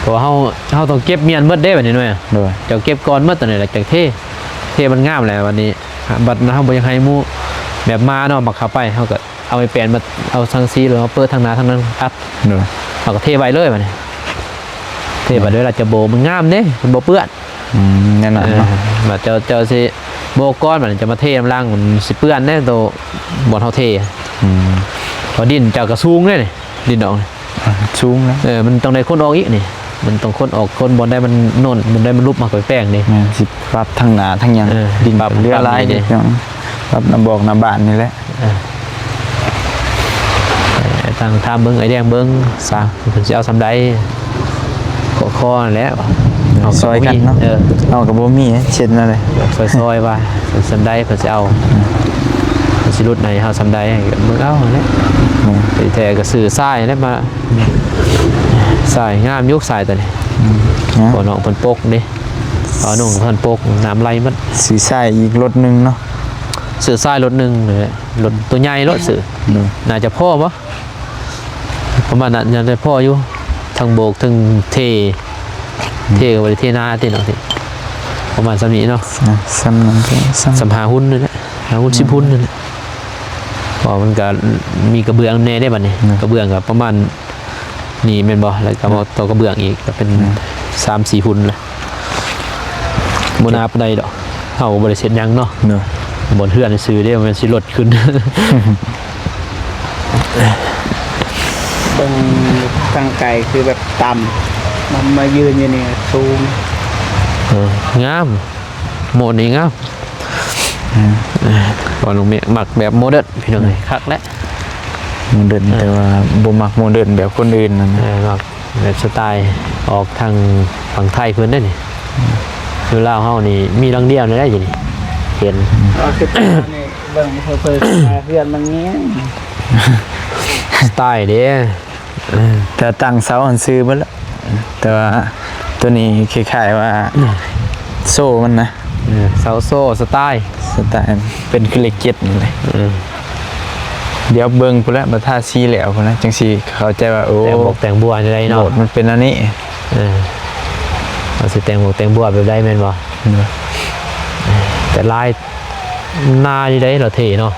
ເພາະວ່າເຮົາ ເຮົາຕ້ອງເກັບມ້ຽນໝົດເດ້ບາດນີ້ ໂດຍ ເຈົ້າເກັບກ່ອນໝົດ ຕອນນີ້ແຫຼະຈັ່ງເທ ເທມັນງາມແລ້ວບາດນີ້ ບາດເຮົາບໍ່ຢາກໃຫ້ໝູ່ແບບມາເນາະ ມັກເຂົ້າໄປ ເຮົາກະ ເອົາໄມ້ແປນມາ ເອົາສັງກະສີ ຫຼືເອົາເປີດທາງໜ້າທາງນັ້ນອັດ ໂດຍ ເຮົາກະເທໄວ້ເລີຍບາດນີ້ ເທໄວ້ເລີຍ ລະຈະໂບກມັນງາມເດ້ ມັນບໍ່ເປື້ອນ ອືມ ແນ່ນອນເນາະ ເອີ ບາດເຈົ້າ ເຈົ້າຊິໂບກກ່ອນ ບາດນີ້ຈະມາເທນຳຫຼັງ ມັນຊິເປື້ອນເດ້ ໂຕບ່ອນເຮົາເທ ອືມ ເພາະດິນເຈົ້າກະສູງເດ້ນີ້ ດິນດອກນີ້ ອາ ສູງແລ້ວ ເອີ ມັນຕ້ອງໄດ້ຂົນອອກອີກນີ້ ມັນຕ້ອງຂົນອອກ ຂົນບ່ອນໃດມັນໂນ້ນ ບ່ອນໃດມັນຫຼຸບ ເຮົາກະໄປແປງເດ້ ແມ່ນ ຊິປັບທາງໜ້າທາງຫຍັງ ເອີ ດິນ ປັບ ເຫຼືອຫຼາຍ ເອີ ເນາະ ປັບໜ້າບອກໜ້າບ້ານນີ້ແຫຼະ ເອີ ທາງ ຖາມເບິ່ງ ອ້າຍແດງເບິ່ງຊະ ເພິ່ນຊິເອົາສ່ຳໃດ ຂໍ ຂໍຫັ້ນແຫຼະ ເຮົາກະບໍ່ມີ ຊ່ອຍກັນເນາະ ເອີ ເຮົາກະບໍ່ມີ ເຮັດແນວໃດ ຊ່ອຍໆ ວ່າສ່ຳໃດເພິ່ນຊິເອົາ ເພິ່ນຊິຫຼຸດໃຫ້ເຮົາສ່ຳໃດ ເບິ່ງເອົາຫັ້ນແຫຼະ ແມ່ນ ທີ່ແທ້ກະຊື້ຊາຍແຫຼະ ມາ ຊາຍງາມຢູ່ ຊາຍໂຕນີ້ ອືມ ພໍ່ນ້ອງເພິ່ນປົກເດ້ ພໍ່ນ້ອງເພິ່ນປົກ ນ້ຳໄຫຼໝົດ ຊື້ຊາຍອີກລົດໜຶ່ງເນາະ ຊື້ຊາຍລົດໜຶ່ງ ລົດໂຕໃຫຍ່ໂລດຊື້ ໂດຍ ໜ້າຈະພໍບໍ່? ປະມານນັ້ນ ໜ້າຈະພໍຢູ່ ທັງໂບກ ທັງເທ ອືມ ເທກະບໍ່ໄດ້ເທໜາຕິເນາະ ປະມານສ່ຳນີ້ເນາະ ສ່ຳນັ້ນ ສ່ຳຫ້າຮຸນນີ້ແຫຼະ ຫ້າຮຸນ ສິບຮຸນນີ້ແຫຼະ ເພາະວ່າມັນກະມີກະເບື້ອງແດ່ເດ້ບາດນີ້ ອືມ ກະເບື້ອງກະປະມານນີ້ແມ່ນບໍ່ ແລ້ວກະ ອືມ ມາຕໍ່ກະເບື້ອງອີກ ກະເປັນ ອືມ ສາມສີ່ຮຸນລະ ບໍ່ໜາປານໃດດອກ ເຮົາກະບໍ່ໄດ້ເຮັດຫຍັງເນາະ ເນາະ ບ່ອນເຮືອນຊື່ເດ້ ບໍ່ແມ່ນຊິລົດຂຶ້ນ ເບິ່ງທາງໄກຄືແບບຕ່ຳ ມາ ມາຢືນຢູ່ນີ້ສູງ ເອີ ງາມ ໂມດນີ້ງາມ ອືມ ເອີ ພໍ່ນ້ອງເມກມັກແບບໂມເດີນ ພີ່ນ້ອງເອີຍ ອືມ ຄັກແຫຼະ ໂມເດີນ ເອີ ແຕ່ວ່າບໍ່ມັກໂມເດີນແບບຄົນອື່ນນັ້ນ ເອີ ມັກ ແບບສະໄຕອອກທາງຝັ່ງໄທເພິ່ນເດ້ນີ້. ຢູ່ລາວເຮົານີ້ມີຫຼັງດຽວນີ້ໄດ້ຢູ່ນີ້ ເຫັນ. ເອີ ຄືນີ້ເບິ່ງເພິ່ນ ເພິ່ນວ່າເຮືອນມັນແງງ ສະໄຕເດ້. ເອີ ແຕ່ຕັ້ງເສົາຫັ້ນຊື່ເບິດລະ ແຕ່ວ່າໂຕນີ້ຄ້າຍໆວ່າ ອືມ ໂສ້ມັນນະ. ເອີ ເສົາໂສ້ສະໄຕ ສະໄຕເປັນຄືເລກເຈັດນີ້ແຫຼະ. ເອີ ດຽວເບິ່ງພຸ້ນແຫຼະ ມາທາສີແລ້ວພຸ້ນນະ ຈັ່ງຊິເຂົ້າໃຈວ່າ ໂອ້ ແຕ່ງບົກແຕ່ງບົວຈັ່ງໃດເນາະ ໂບດມັນເປັນອັນນີ້. ເອີ ວ່າຊິແຕ່ງບົກແຕ່ງບົວແບບໃດແມ່ນບໍ່? ເອີ ແຕ່ລາຍໜ້າຢູ່ໃດລາວເທເນາະ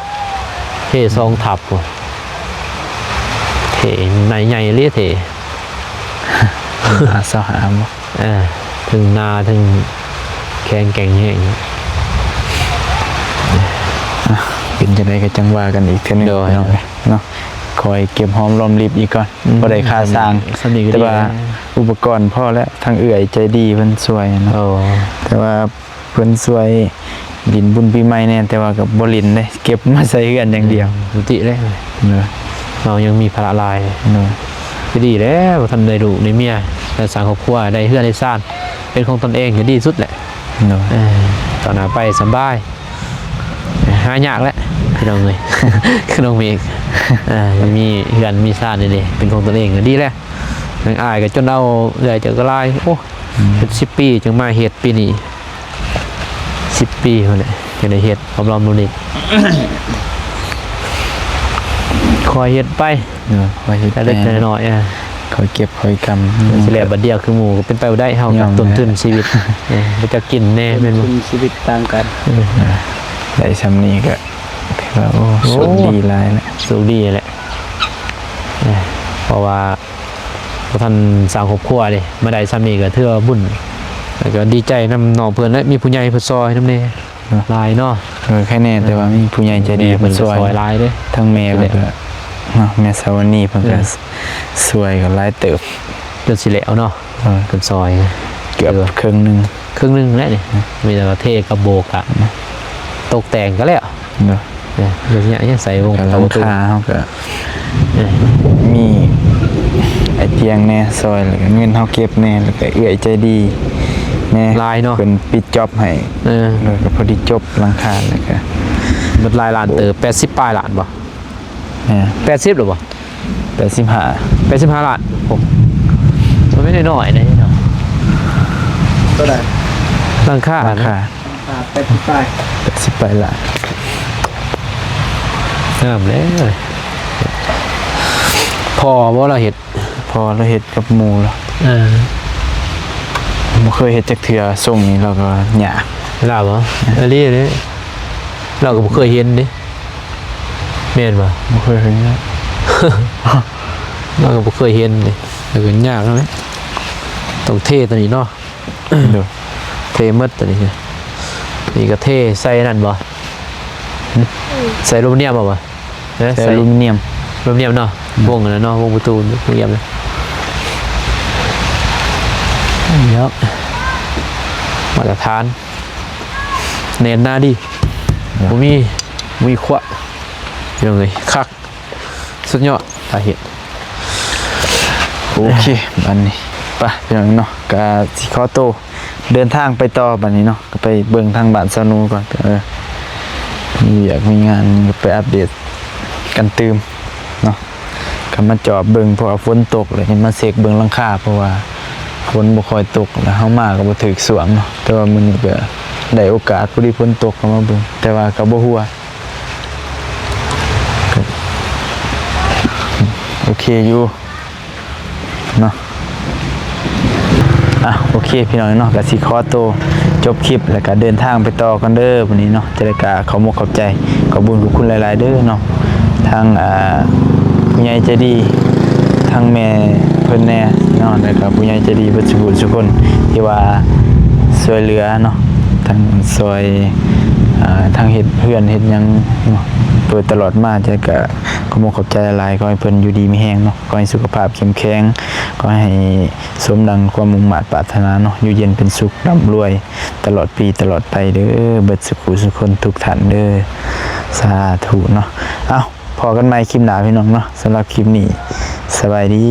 ເທສອງທັບພຸ້ນ ເທໃນໃຫຍ່ອີ່ຫຼີເທ ອາ ຊາວຫ້າບໍ່? ເອີ ເທິງໜ້າເທິງແຂງແກ່ງແຮງ. ອ່ະ ເປັນຈັ່ງໃດກໍຈັ່ງວ່າກັນອີກເທື່ອໜຶ່ງ ໂດຍ ເນາະ ເນາະ ຄອຍເກັບຫອມລອມລິບອີກກ່ອນ. ອືມ ບໍ່ໄດ້ຄ່າສ້າງ ສ່ຳນີ້ກໍ ແຕ່ ດີ ວ່າ ແລ້ວ ອຸປະກອນພໍແລ້ວ ທາງເອື້ອຍໃຈດີເພິ່ນຊ່ວຍເນາະ. ໂອ້ ແຕ່ວ່າ ເພິ່ນຊ່ວຍຫຼິ້ນບຸນປີໃໝ່ແດ່ ແຕ່ວ່າກໍບໍ່ຫຼິ້ນເດ້ ເກັບມາໃສ່ເຮືອນຢ່າງດຽວ. ອືມ ປົກກະຕິເດ້ ເນາະ ເຮົາຍັງມີພາລະຫຼາຍ. ເນາະ ກໍດີແລ້ວ ບໍ່ທັນໄດ້ລູກໄດ້ເມຍ ໄດ້ສ້າງຄອບຄົວ ໄດ້ເຮືອນໄດ້ຊານເປັນຂອງຕົນເອງ ກໍດີສຸດແຫຼະ. ເນາະ ເອີ ຕໍ່ໜ້າໄປສະບາຍ ຫາຍາກແຫຼະພີ່ນ້ອງເອີຍ ຄືນ້ອງເມກ ເອີ ມີເຮືອນມີຊານນີ້ເດ້ ເປັນຂອງຕົນເອງກໍດີແລ້ວ. ນາງອ້າຍກໍຈົນເອົາເອື້ອຍເຈົ້າກໍຫຼາຍ ໂອ້ ອືມ ເປັນສິບປີຈຶ່ງມາເຮັດ ປີນີ້ສິບປີພຸ້ນແຫຼະ ຈຶ່ງໄດ້ເຮັດ ອອມລອມລຸ້ນນີ້ ຄ່ອຍເຮັດໄປ ເອີ ຄ່ອຍເຮັດ ເລັກໆ ແດ່ ນ້ອຍໆ ເອີ ຄ່ອຍເກັບຄ່ອຍກຳ ມັນຊິແລ້ວບັດດຽວຄືໝູ່ກໍເປັນໄປບໍ່ໄດ້ ເຮົາກໍຕົ້ນທຶນຊີວິດ ເອີ ບໍ່ຈັກກິນແນ່ແມ່ນບໍ່? ຕົ້ນທຶນຊີວິດຕ່າງກັນ ເອີ ໄດ້ຊ່ຳນີ້ກໍຖືວ່າ ໂອ້ ໂອ້ ໂຊກດີຫຼາຍແຫຼະ ໂຊກດີແຫຼະ ເອີ ເພາະວ່າ ບໍ່ທັນສ້າງຄອບຄົວເດ້ ມາໄດ້ຊ່ຳນີ້ກໍຖືວ່າບຸນ ແລ້ວກໍດີໃຈນຳນ້ອງເພິ່ນ ແລະ ມີຜູ້ໃຫຍ່ເພິ່ນຊ່ອຍນຳແດ່ ເນາະ ຫຼາຍເນາະ. ເອີ ແຄ່ແນ່ ແຕ່ວ່າມີຜູ້ໃຫຍ່ໃຈດີ ແມ່ ເພິ່ນຊ່ອຍ ເພິ່ນກໍຊ່ອຍຫຼາຍເດ້ ທັງແມ່ເພິ່ນກໍ ເນາະ ແມ່ສາວວັນນີເພິ່ນກໍ ເອີ ຊ່ວຍກັນຫຼາຍເຕີບ ຈົນຊິແລ້ວເນາະ. ເອີ ເພິ່ນຊ່ອຍເກືອບເຄິ່ງໜຶ່ງ ເຄິ່ງໜຶ່ງແລ້ວນີ້ ມີແຕ່ວ່າເທກັບໂບກ ອືມ ຕົກແຕ່ງກໍແລ້ວ ເນາະ. ເອີ ເຮັດຫຍັງໃສ່ວົງ ແລ້ວຫຼັງຄາເຮົາກໍ ເອີ ມີອ້າຍຕຽງແດ່ຊ່ອຍ ແລ້ວກໍເງິນເຮົາເກັບແດ່ ແລ້ວກໍເອື້ອຍໃຈດີແດ່ ຫຼາຍເນາະ ເພິ່ນປິດຈອບໃຫ້ ເອີ ແລ້ວກໍພໍດີຈົບຫຼັງຄາ ແລ້ວກໍເບິດຫຼາຍລ້ານເຕີບ ແປດສິບປາຍລ້ານບໍ່? ແມ່ນ ແປດສິບແລ້ວບໍ່? ແປດສິບຫ້າ ແປດສິບຫ້າລ້ານ. ໂອ້ ມັນບໍ່ໄດ້ນ້ອຍເດ້ເນາະ ເທົ່າໃດ? ຫຼັງຄາ ຫຼັງຄາ ອ່າ ແປດສິບປາຍ ແປດສິບປາຍລ້ານ ງາມແລ້ວ. ພໍ່ບໍ່ລາວເຮັດ? ພໍ່ລາວເຮັດກັບໝູ່ລາວ ເອີ ບໍ່ເຄີຍເຮັດຈັກເທື່ອ ຊົງນີ້ລາວກໍຍາກ ລາວບໍ່? ອີ່ຫຼີເດ້ ລາວກໍບໍ່ເຄີຍເຫັນເດ້ ແມ່ນບໍ່? ບໍ່ເຄີຍເຫັນ ລາວກໍບໍ່ເຄີຍເຫັນເດ້ ແລ້ວກໍຍາກນຳເດ້ ຕ້ອງເທຕົວນີ້ເນາະ. ໂດຍ ເທໝົດຕົວນີ້ ນີ້ກໍເທໃສ່ນັ້ນບໍ່? ຫຶ? ໃສ່ອາລູມນຽມບໍ່? ເອີ ໃສ່ ໃສ່ອາລູມນຽມ ອາລູມນຽມເນາະ ອືມ ວົງອັນນັ້ນເນາະ ວົງປະຕູອາລູມນຽມ ເນາະ ມາດຕະຖານ ແໜ້ນໜາດີ ເນາະ ບໍ່ມີ ບໍ່ມີຂວາ ພີ່ນ້ອງເອີຍ ຄັກ ສຸດຍອດ ຕາເຮັດ. ໂອເຄ ບາດນີ້ ໄປພີ່ນ້ອງເນາະ ກະຊິຂໍໂຕເດີນທາງໄປຕໍ່ບາດນີ້ເນາະ ກະໄປເບິ່ງທາງບ້ານສາວໜູກ່ອນ ເອີ ມີວຽກມີງານ ກະໄປອັບເດດກັນຕື່ມເນາະ ກະມາຈອບເບິ່ງ ເພາະວ່າຝົນຕົກ ແລ້ວກະມາເຊັກເບິ່ງຫຼັງຄາ ເພາະວ່າຝົນບໍ່ຄ່ອຍຕົກ ແລ້ວເຮົາມາກະບໍ່ຖືກຊ່ວງເນາະ ແຕ່ວ່າມື້ນີ້ກະໄດ້ໂອກາດ ພໍດີຝົນຕົກ ກະມາເບິ່ງ ແຕ່ວ່າກະບໍ່ຮົ່ວ. ໂອເຄຢູ່ເນາະ ອ່ະ ໂອເຄພີ່ນ້ອງເນາະ ກະຊິຂໍໂຕຈົບຄລິບ ແລ້ວກະເດີນທາງໄປຕໍ່ກ່ອນເດີ ມື້ນີ້ເນາະ ຈັ່ງໃດກະຂອບອົກຂອບໃຈ ຂອບບຸນຂອບຄຸນຫຼາຍໆເດີເນາະ ທັງ ອ່າ ຜູ້ໃຫຍ່ໃຈດີ ທັງແມ່ເພິ່ນແດ່ເນາະ ແລ້ວກະຜູ້ໃຫຍ່ໃຈດີເບິດສູ່ຜູ້ສູ່ຄົນ ທີ່ວ່າຊ່ວຍເຫຼືອເນາະ ທັງຊ່ອຍ ອ່າ ທັງເຮັດເຮືອນເຮັດຫຍັງເນາະ ໂດຍຕະຫຼອດມາ ຈັ່ງໃດກະ ຂອບອົກຂອບໃຈຫຼາຍໆ ຂໍໃຫ້ເພິ່ນຢູ່ດີມີແຮງເນາະ ຂໍໃຫ້ສຸຂະພາບເຂັ້ມແຂງ ຂໍໃຫ້ສົມດັ່ງຄວາມມຸ່ງມາດປາດຖະໜາເນາະ ຢູ່ເຢັນເປັນສຸກ ລ່ຳລວຍຕະຫຼອດປີຕະຫຼອດໄປເດີ ເບິດສູ່ຜູ້ສູ່ຄົນທຸກທ່ານເດີ ສາທຸເນາະ. ເອົ້າ ພໍ້ກັນໃໝ່ຄລິບໜ້າພີ່ນ້ອງເນາະ ສຳລັບຄລິບນີ້ ສະບາຍດີ.